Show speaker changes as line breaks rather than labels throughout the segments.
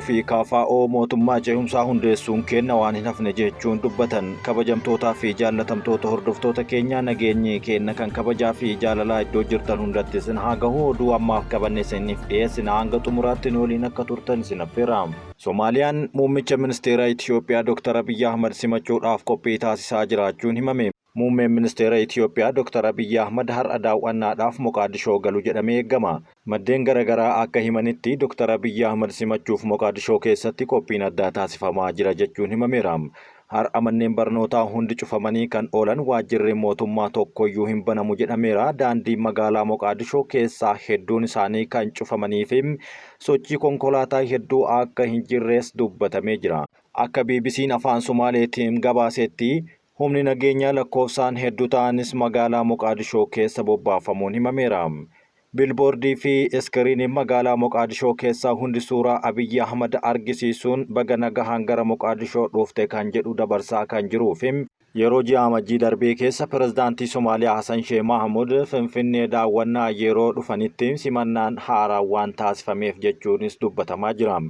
fi KFO mootummaa ce'umsaa hundeessuun keenna waan hin hafne jechuun dubbatan. Kabajamtootaa fi jaallatamtoota hordoftoota keenyaa nageenyi keenna kan kabajaa fi jaalalaa iddoo jirtan hundatti isin haa gahu oduu ammaaf qabanne isiniif dhiyeessina hanga xumuraatti nu waliin akka turtan isin affeera. Somaaliyaan muummicha ministeera Itiyoophiyaa Dr. Abiyyi Ahmad simachuudhaaf qophii taasisaa jiraachuun himame. Muummeen Ministeera Itiyoophiyaa Dr. Abiyyi Ahmad har'a daaw'annaadhaaf Moqaadishoo galu jedhamee eegama. Maddeen gara garaa akka himanitti Dr. Abiyyi Ahmad simachuuf Moqaadishoo keessatti qophiin addaa taasifamaa jira jechuun himameera. Har'a manneen barnootaa hundi cufamanii kan oolan waajjirri mootummaa tokkoyyuu hin banamu jedhameera. Daandiin magaalaa Moqaadishoo keessaa hedduun isaanii kan cufamanii fi sochii konkolaataa hedduu akka hin jirres dubbatamee jira. Akka BBCn Afaan Somaaleetiin gabaasetti Humni nageenyaa lakkoofsaan heddu ta'anis magaalaa Moqaadishoo keessa bobbaafamuun himameera. Bilboordii fi iskiriiniin magaalaa Moqaadishoo keessaa hundi suuraa Abiyyi Ahmad argisiisuun baga nagahaan gara Moqaadishoo dhufte kan jedhu dabarsaa kan jiruu fi yeroo ji'a Amajjii darbee keessa Pirezidaantii Somaaliyaa Hasan Sheeh Maahmud Finfinnee daawwannaa yeroo dhufanitti simannaan haaraan waan taasifameef jechuunis dubbatamaa jira.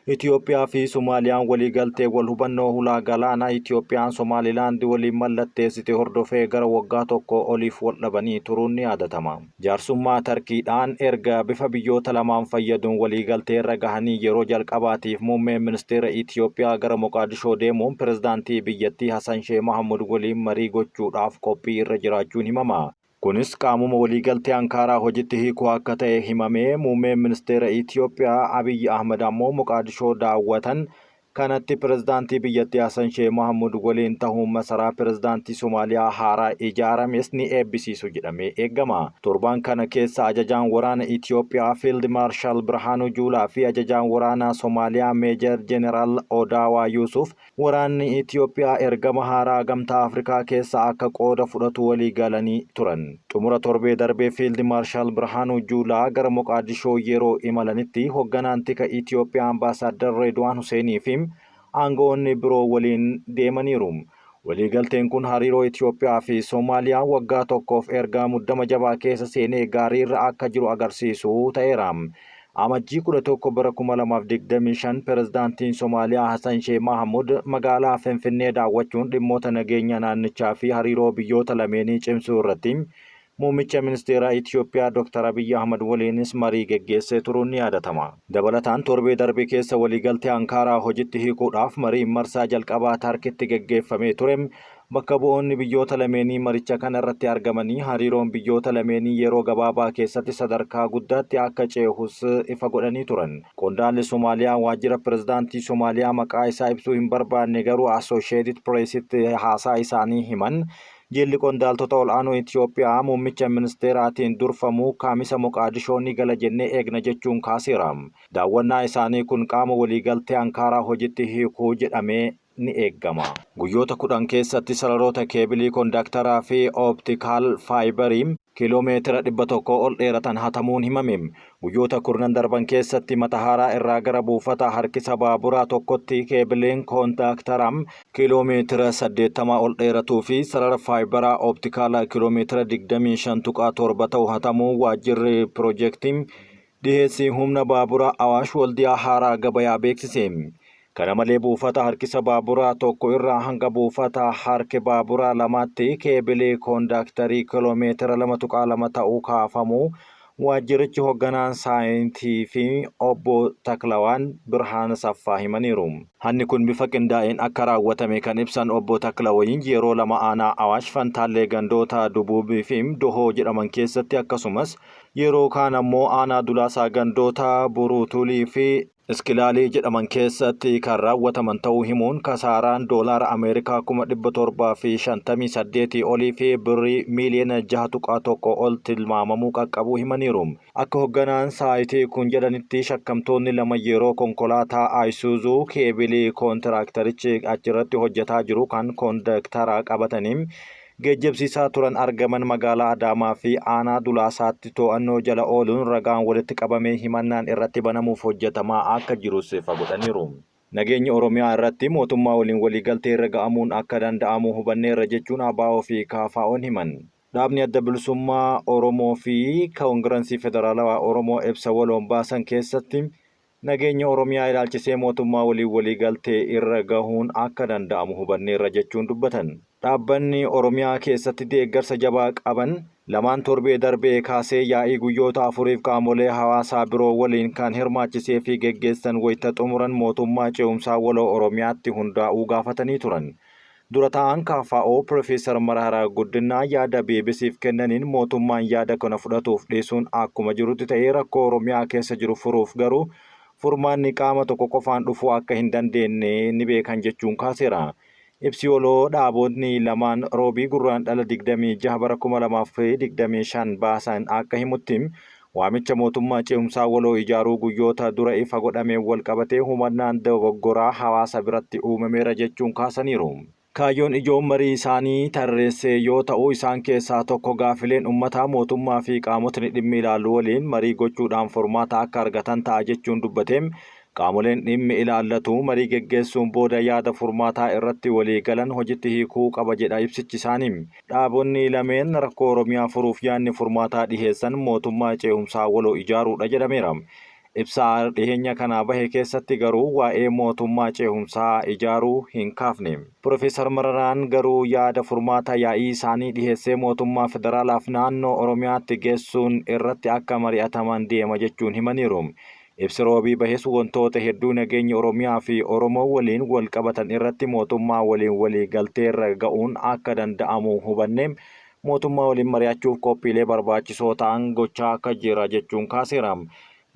Itiyoophiyaa fi Somaaliyaan waliigaltee wal hubannoo hulaa galaanaa Itiyoophiyaan Somaalilaand waliin mallatteessite hordofee gara waggaa tokkoo oliif wal dhabanii turuun ni yaadatama. Jaarsummaa Tarkiidhaan erga bifa biyyoota lamaan fayyaduun waliigalteerra gahanii yeroo jalqabaatiif muummeen ministeera Itiyoophiyaa gara Moqaadishoo deemuun pirezidaantii biyyattii Hasan Sheeh Mahammud waliin marii gochuudhaaf qophii irra jiraachuun himama. Kunis qaamuma waliigaltee Ankaaraa hojitti hiikuu akka ta'e himamee muummeen ministeera Itiyoophiyaa Abiyyi Ahmad ammoo Moqaadishoo daawwatan kanatti pirezidaantii biyyattii Hasan Sheeh Mahammud waliin tahuun masaraa pirezidaantii Somaaliyaa haaraa ijaarames ni eebbisiisu jedhamee eegama. Torbaan kana keessa ajajaan waraana Itiyoophiyaa Fiild Maarshaal Birhaanuu Juulaa fi ajajaan waraanaa Somaaliyaa Meejer Jeneraal Odaawaa Yuusuf Waraanni Itiyoophiyaa ergama haaraa Gamtaa Afrikaa keessa akka qooda fudhatu walii galanii turan. Xumura torbee darbee Fiild Maarshaal Birhaanuu Juulaa gara Moqaadishoo yeroo imalanitti hogganaan tika Itiyoophiyaa Ambaasaaddar Reedwaan Huseenii fi aanga'oonni biroo waliin deemaniiru. Waliigalteen kun hariiroo Itiyoophiyaa fi Somaaliyaa waggaa tokkoof erga muddama jabaa keessa seenee gaariirra akka jiru agarsiisu ta'eera. Amajjii 11 bara 2025 Pirezidaantiin Somaaliyaa Hasan Sheeh Mahamud magaalaa Finfinnee daawwachuun dhimmoota nageenya naannichaa fi hariiroo biyyoota lameenii cimsuu irratti Muummicha Ministeeraa Itiyoophiyaa Dr. Abiyyi Ahmad waliinis marii geggeessee turuun ni yaadatama. Dabalataan torbee darbe keessa waliigaltee Ankaaraa hojitti hiikuudhaaf mariin marsaa jalqabaa Tarkitti geggeeffamee ture Bakka bu'oonni biyyoota lameenii maricha kana irratti argamanii hariiroon biyyoota lameenii yeroo gabaabaa keessatti sadarkaa guddaatti akka ceehus ifa godhanii turan. Qondaalli Somaaliyaa waajjira pirezidaantii Somaaliyaa maqaa isaa ibsuu hin barbaanne garuu Associated Press'tti haasaa isaanii himan, jilli qondaaltota ol'aanoo Itiyoophiyaa muummicha ministeeraatiin durfamu Kamisa Moqaadishoo ni gala jennee eegna jechuun kaaseera. Daawwannaa isaanii kun qaama waliigaltee Ankaaraa hojitti hiikuu jedhamee ni eegama. Guyyoota 10 keessatti sararoota keebilii kondaaktaraa fi ooptikaal faayibarii kiiloo meetira 100 ol dheeratan hatamuun himame. Guyyoota kurnan darban keessatti Matahaaraa irraa gara buufata harkisa baaburaa tokkotti keebiliin koondaaktaraa kiiloo meetira 80 ol dheeratuu fi sarara faayibaraa ooptikaalaa kiiloo meetira 25.7 ta'u hatamuu waajjirri pirojektii dhiheessii humna baaburaa Awaash Waldiyaa Haaraa Gabayaa beeksise. Kana malee buufata harkisa baaburaa tokko irraa hanga buufata harki baaburaa lamaatti keebilii koondaaktarii kiloomeetira 2.2 ta'u kaafamuu waajjirichi hogganaan saayinsii fi obbo Taklawaan Birhaan Saffaa himaniiru. Hanni kun bifa qindaa'een akka raawwatame kan ibsan obbo Taklawayin yeroo lama aanaa Awaash Fantaallee gandoota Dubuubii fi Dohoo jedhaman keessatti akkasumas yeroo kaan ammoo aanaa Dulaasaa gandoota Buruutulii fi Iskilaalii jedhaman keessatti kan raawwataman ta'uu himuun kasaaraan doolaara Ameerikaa 758,000 olii fi birrii miiliyoona 6.1 ol tilmaamamu qaqqabuu himaniiru. Akka hogganaan saayitii kun jedhanitti shakkamtoonni lama yeroo konkolaataa Ayisuuzuu keebilii koontiraaktarichi achirratti hojjetaa jiru kan koondaktara qabatanii geejjibsiisaa turan argaman magaalaa Adaamaa fi aanaa Dulaasaatti to'annoo jala ooluun ragaan walitti qabamee himannaan irratti banamuuf hojjetamaa akka jirus ifa godhaniiru. Nageenya Oromiyaa irratti mootummaa waliin waliigaltee irra ga'amuun akka danda'amu hubanneerra jechuun ABO fi KFOn himan. Dhaabni Adda Bilisummaa Oromoo fi Koongiransii Federaalawaa Oromoo ibsa waloon baasan keessatti Nageenya Oromiyaa ilaalchisee mootummaa waliin waliigaltee irra gahuun akka danda'amu hubanneerra jechuun dubbatan. Dhaabbanni Oromiyaa keessatti deeggarsa jabaa qaban lamaan torbee darbee kaasee yaa'ii guyyoota afuriif qaamolee hawaasaa biroo waliin kan hirmaachisee fi geggeessan wayita xumuran mootummaa ce'umsaa waloo Oromiyaatti hundaa'uu gaafatanii turan. Dura taa'aan KFO Piroofeesar Mararaa Guddinaa yaada BBC'f kennaniin mootummaan yaada kana fudhatuuf dhiisuun akkuma jirutti ta'ee rakkoo Oromiyaa keessa jiru furuuf garuu furmaanni qaama tokko qofaan dhufuu akka hin dandeenye ni beekan jechuun kaaseera. Ibsi waloo dhaabotni lamaan Roobii Gurraandhala 26 bara 2025 baasan akka himutti waamicha mootummaa ce'umsaa waloo ijaaruu guyyoota dura ifa godhameen walqabatee hubannaan dogoggoraa hawaasa biratti uumameera jechuun kaasaniiru. Kaayyoon ijoon marii isaanii tarreesse yoo ta'u isaan keessaa tokko gaafileen uummataa mootummaa fi qaamotni dhimmi ilaalu waliin marii gochuudhaan furmaata akka argatan ta'a jechuun dubbateem qaamoleen dhimmi ilaallatu marii geggeessuun booda yaada furmaataa irratti walii galan hojitti hiikuu qaba jedha ibsichi isaanii. Dhaabonni lameen rakkoo Oromiyaa furuuf yaadni furmaataa dhiheessan mootummaa ce'umsaa waloo ijaaruudha jedhameera. Ibsa dhiheenya kana bahe keessatti garuu waa'ee mootummaa ce'umsaa ijaaruu hin kaafne. Piroofeesar Mararaan garuu yaada furmaata yaa'ii isaanii dhiheessee mootummaa federaalaaf naannoo Oromiyaatti geessuun irratti akka mari'ataman deema jechuun himaniiru. Ibsi Roobii bahes wantoota hedduu nageenya Oromiyaa fi Oromoo waliin wal qabatan irratti mootummaa waliin walii galteerra ga'uun akka danda'amu hubanne mootummaa waliin mari'achuuf qophiilee barbaachisoo ta'an gochaa akka jira jechuun kaaseera.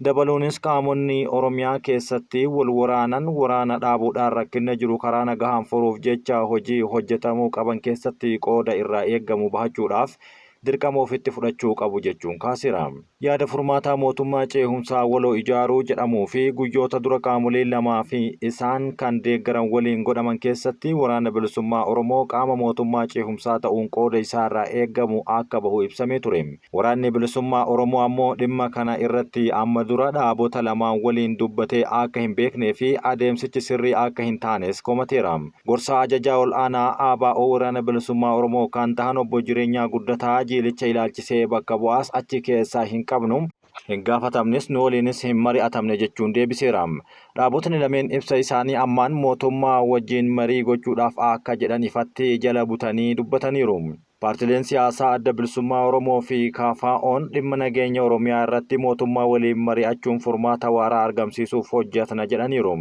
Dabaluunis qaamonni Oromiyaa keessatti wal waraanan waraana dhaabuudhaan rakkina jiru karaa nagahaan furuuf jecha hojii hojjetamuu qaban keessatti qooda irraa eegamu bahachuudhaaf dirqama ofitti fudhachuu qabu jechuun kaaseera. Yaada furmaataa mootummaa ce'umsaa waloo ijaaruu jedhamuu fi guyyoota dura qaamolee lamaa fi isaan kan deeggaran waliin godhaman keessatti waraana bilisummaa Oromoo qaama mootummaa ce'umsaa ta'uun qooda isaarraa eegamu akka bahu ibsamee ture. Waraanni bilisummaa Oromoo ammoo dhimma kana irratti amma dura dhaabota lamaan waliin dubbatee akka hin beeknee fi adeemsichi sirrii akka hin taanes komateera. Gorsaa ajajaa ol aanaa ABO waraana bilisummaa Oromoo kan ta'an obbo Jireenyaa Guddataa jiilicha ilaalchisee bakka bu'aas achi keessaa hin qabnu hin gaafatamnes nu waliinis hin mari'atamne jechuun deebiseera. Dhaabotni lameen ibsa isaanii ammaan mootummaa wajjin marii gochuudhaaf akka jedhan ifatti jala butanii dubbataniiru. Paartileen siyaasaa Adda Bilisummaa Oromoo fi KFO'n dhimma nageenya Oromiyaa irratti mootummaa waliin mari'achuun furmaata waaraa argamsiisuuf hojjetna jedhaniiru.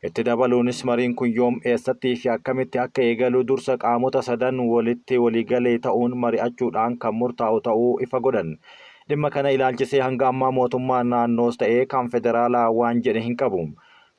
Itti dabaluunis mariin kun yoom eessattii fi akkamitti akka eegalu dursa qaamota sadan walitti waliigalee ta'uun mari'achuudhaan kan murtaa'u ta'uu ifa godhan. Dhimma kana ilaalchisee hanga ammaa mootummaan naannoos ta'ee kan federaalaa waan jedhe hin qabu.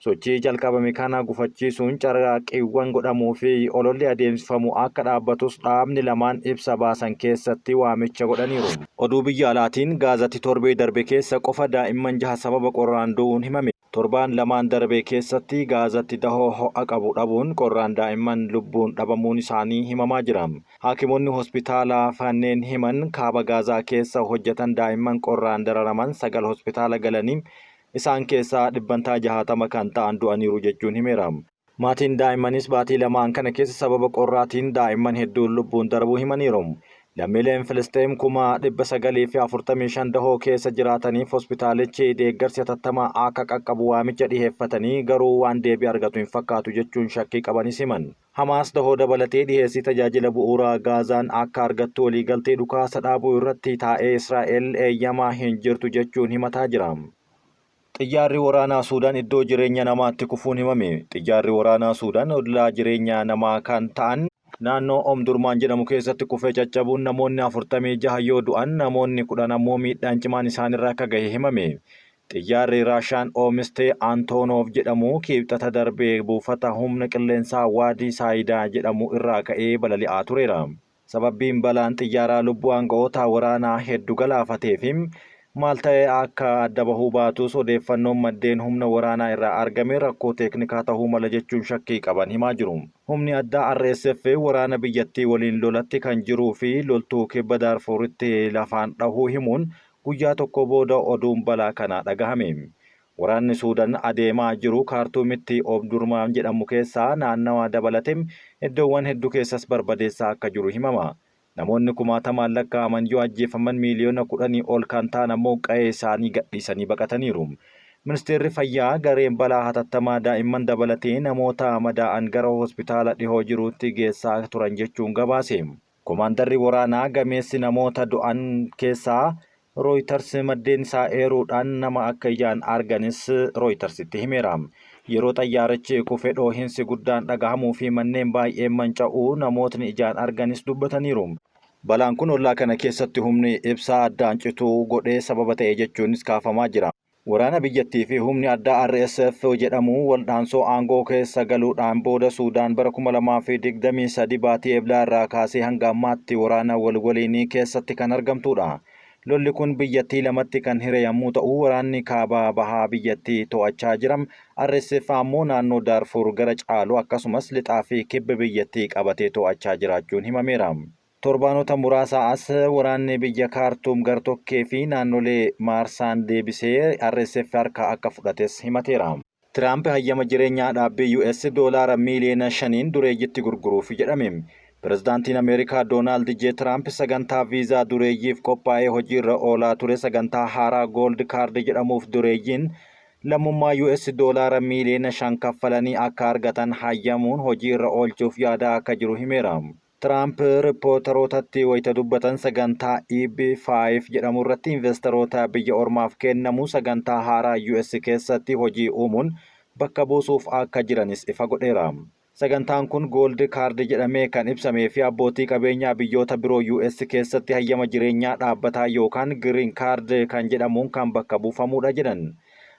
Sochii jalqabame kana gufachiisuun carraaqqiiwwan godhamuu fi ololli adeemsifamu akka dhaabbatus dhaabni lamaan ibsa baasan keessatti waamicha godhaniiru. Oduu biyya alaatiin Gaazatti torbee darbe keessa qofa daa'imman jaha sababa qorraan du'uun himame. Torbaan lamaan darbe keessatti Gaazatti dahoo ho'a qabu dhabuun qorraan daa'imman lubbuun dhabamuun isaanii himamaa jira. Haakimonni hospitaalaa kanneen himan kaaba Gaazaa keessa hojjetan daa'imman qorraan dararaman 9 hospitaala galanii isaan keessaa 60% kan ta'an du'aniiru jechuun himeera. Maatiin daa'immanis baatii lamaan kana keessa sababa qorraatiin daa'imman hedduun lubbuun darbuu himaniiru. Lammiileen Filisxeem 945,000 dahoo keessa jiraataniif hospitaalichi deeggarsi hatattamaa akka qaqqabu waamicha dhiheeffatanii garuu waan deebii argatu hin fakkaatu jechuun shakkii qabanis himan. Hamaas dahoo dabalatee dhiheessii tajaajila bu'uuraa Gaazaan akka argattu waliigaltee dhukaasa dhaabuu irratti taa'ee Israa'el eeyyamaa hin jirtu jechuun himataa jira. Xiyyaarri waraanaa Suudaan iddoo jireenya namaatti kufuun himame. Xiyyaarri waraanaa Suudaan ollaa jireenya namaa kan ta'an naannoo Omdurmaan jedhamu keessatti kufee caccabuun namoonni 46 yoo du'an namoonni 10 ammoo miidhaan cimaan isaanirra akka gahe himame. Xiyyaarri Raashaan oomiste Antoonoof jedhamu kibxata darbee buufata humna qilleensaa Waadii Saayidaa jedhamu irraa ka'ee balali'aa tureera. Sababbiin balaan xiyyaaraa lubbuu aanga'oota waraanaa hedduu galaafatee fi maal ta'e akka adda bahuu baatus odeeffannoon maddeen humna waraanaa irraa argame rakkoo teeknikaa ta'uu mala jechuun shakkii qaban himaa jiru. Humni addaa RSF waraana biyyattii waliin lolatti kan jiruu fi loltuu kibba Daarfuritti lafaan dhahuu himuun guyyaa tokko booda oduun balaa kanaa dhagahame. Waraanni Suudaan adeemaa jiru Kaartuumitti Omdurmaan jedhamu keessaa naannawa dabalate iddoowwan hedduu keessas barbadeessaa akka jiru himama. Namoonni kumaatamaan lakkaa'aman yoo ajjeefaman 10 miiliyoona ol kan ta'an ammoo qa'ee isaanii gadhiisanii baqataniiru. Ministeerri Fayyaa gareen balaa hatattamaa daa'imman dabalatee namoota madaa'an gara hospitaala dhihoo jiruutti geessaa turan jechuun gabaase. Komaandarri waraanaa gameessi namoota du'an keessaa Rooyitars maddeen isaa eeruudhaan nama akka ijaan arganis Rooyitarsitti himeera. Yeroo xayyaarichi kufe dhoohinsi guddaan dhagahamuu fi manneen baay'een manca'uu namootni ijaan arganis dubbataniiru. Balaan kun ollaa kana keessatti humni ibsaa addaan cituu godhee sababa ta'e jechuunis kaafamaa jira. Waraana biyyattii fi humni addaa RSF jedhamu waldhaansoo aangoo keessa galuudhaan booda Suudaan bara 2023 baatii Eblaa irraa kaasee hanga ammaatti waraana wal waliinii keessatti kan argamtudha. Lolli kun biyyattii lamatti kan hire yommuu ta'u, waraanni kaaba bahaa biyyattii to'achaa jira. RSF ammoo naannoo Daarfuur gara caalu akkasumas lixaa fi kibba biyyattii qabatee to'achaa jiraachuun himameera. Torbaanota muraasaa as waraanni biyya Kaartuum gartokkee fi naannolee maarsaan deebisee RSF harkaa akka fudhates himateera. Tiraamp hayyama jireenyaa dhaabbii US doolaara miiliyoona 5n dureeyyitti gurguruuf jedhame. Pirezidaantiin Ameerikaa Doonaald J. Tiraamp sagantaa viizaa dureeyyiif qophaa'ee hojiirra oolaa ture sagantaa haaraa Gold Card jedhamuuf dureeyyiin lammummaa US doolaara miiliyoona 5 kaffalanii akka argatan hayyamuun hojiirra oolchuuf yaadaa akka jiru himeera. Tiraamp rippootarootatti wayita dubbatan sagantaa EB5 jedhamu irratti investaroota biyya ormaaf kennamu sagantaa haaraa US keessatti hojii uumuun bakka buusuuf akka jiranis ifa godheera. Sagantaan kun Gold Card jedhamee kan ibsamee fi abbootii qabeenyaa biyyoota biroo US keessatti hayyama jireenyaa dhaabbataa yookaan Green Card kan jedhamuun kan bakka buufamudha jedhan.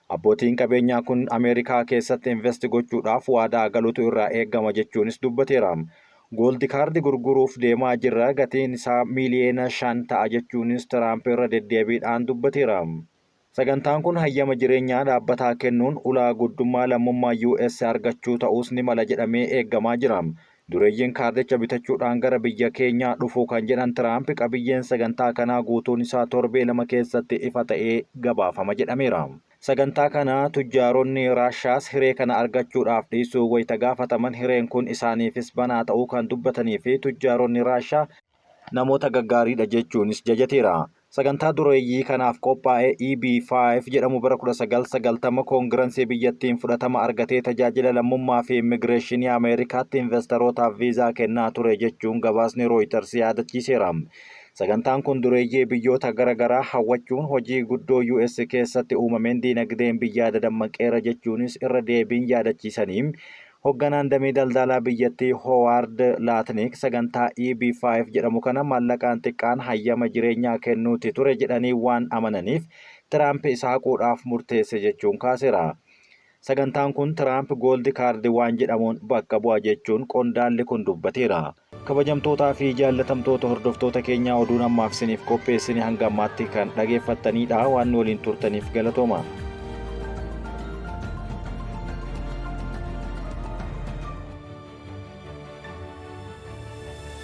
Abbootiin qabeenyaa kun Ameerikaa keessatti invest gochuudhaaf waadaa galuutu irraa eegama jechuunis dubbateera. Gold Card gurguruuf deemaa jirra, gatiin isaa miiliyoona 5 ta'a jechuunis Tiraamp irra deddeebiidhaan dubbateera. Sagantaan kun hayyama jireenyaa dhaabbataa kennuun ulaa guddummaa lammummaa US argachuu ta'uus ni mala jedhamee eeggamaa jira. Dureeyyiin kaardicha bitachuudhaan gara biyya keenyaa dhufu kan jedhan Tiraamp qabiyyeen sagantaa kanaa guutuun isaa torbee 2 keessatti ifa ta'ee gabaafama jedhameera. Sagantaa kana tujjaaronni Raashaas hiree kana argachuudhaaf dhiisuu wayita gaafataman hireen kun isaaniifis banaa ta'uu kan dubbatanii fi tujjaaronni Raashaa namoota gaggaariidha jechuunis jajateera. Sagantaa dureeyyii kanaaf qophaa'e EB5 jedhamu bara 1990 koongiransii biyyattiin fudhatama argatee tajaajila lammummaa fi immigireeshinii Ameerikaatti investarootaaf viizaa kennaa ture jechuun gabaasni Rooyiters yaadachiiseera. Sagantaan kun dureeyyii biyyoota gara garaa hawwachuun hojii guddoo US keessatti uumameen diinagdeen biyyaa dadammaqeera jechuunis irra deebiin yaadachiisanii hogganaan damee daldalaa biyyattii Hoowaard Laatnik sagantaa EB5 jedhamu kana maallaqaan xiqqaan hayyama jireenyaa kennuuti ture jedhanii waan amananiif Tiraamp isa haquudhaaf murteesse jechuun kaaseera. Sagantaan kun Tiraamp Gold Card waan jedhamuun bakka bu'a jechuun qondaalli kun dubbateera. Kabajamtootaa fi jaallatamtoota hordoftoota keenyaa, oduun ammaaf isiniif qopheessine hanga ammaatti kan dhageeffattanidha. Waan nu waliin turtaniif galatooma.